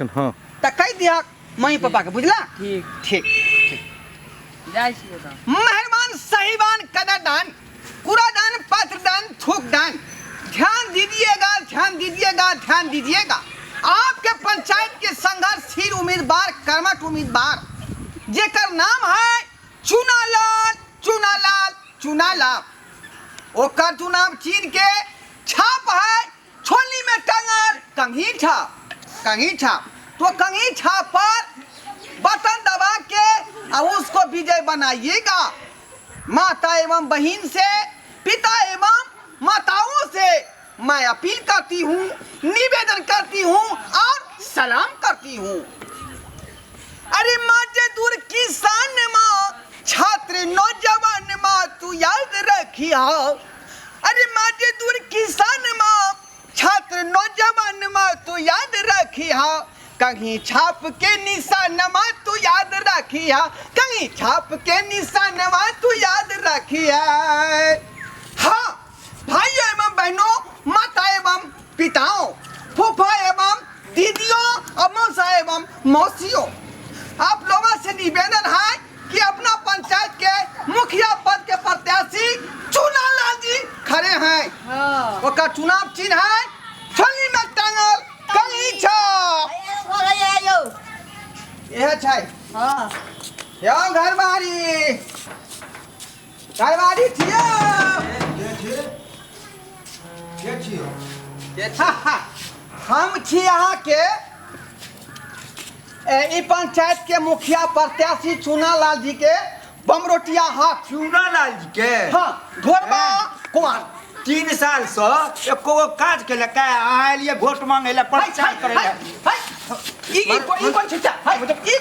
हाँ। तऽ कहि दिहक मम्मी पापा के, बुझला? ठीक। ठीक। जाइ छियै तऽ। मेहरबान साहिबान कदरदान कूड़ादान पात्रदान थूकदान, ध्यान दीजिएगा, ध्यान दीजिएगा, ध्यान दीजिएगा। आपके पंचायत के संघर्षशील उम्मीदवार, कर्मठ उम्मीदवार, जेकर नाम है चुनालाल, चुनालाल, चुनालाल, ओकर चुनाव चिन्ह के छाप है छोली में टंगल कंघी छाप, कंघी छाप। तो कंघी छाप पर बटन दबा के और उसको विजय बनाइएगा। माता एवं बहन से, पिता एवं माताओं से मैं अपील करती हूँ, निवेदन करती हूँ और सलाम करती हूँ। अरे मजदूर किसान माँ, छात्र नौजवान माँ, तू याद रखिया। अरे मजदूर किसान माँ, छात्र नौजवान माँ, तू याद रखिया। कहीं छाप के निशान माँ, तू याद रखिया। कहीं छाप के निशान माँ, तू याद रखिया। हाँ भाई एवं बहनों, माता एवं पिताओं, फूफा एवं दीदियों और मौसा एवं मौसियों, आप लोगों से निवेदन है कि अपना पंचायत के मुखिया पद के प्रत्याशी चुनालाल जी खड़े हैं। हाँ। ओकर चुनाव चिन्ह है छोली में टांगल कंघी छाप। यह छै। हाँ। यौ घरवारी, घरवारी छियौ? के छी? के छियौ? हम छी अहाँके ई पंचायत के मुखिया प्रत्याशी चुनालाल जी के बमरोटिया हाथ। चुनालाल जी के? हाँ, ढोरबा कुमार। 3 साल से एको गो काज केलक, अहाँ एलियै वोट मांगे लए, प्रचार करे लए। ई ई ई कोन छिट्टा? हाय, ई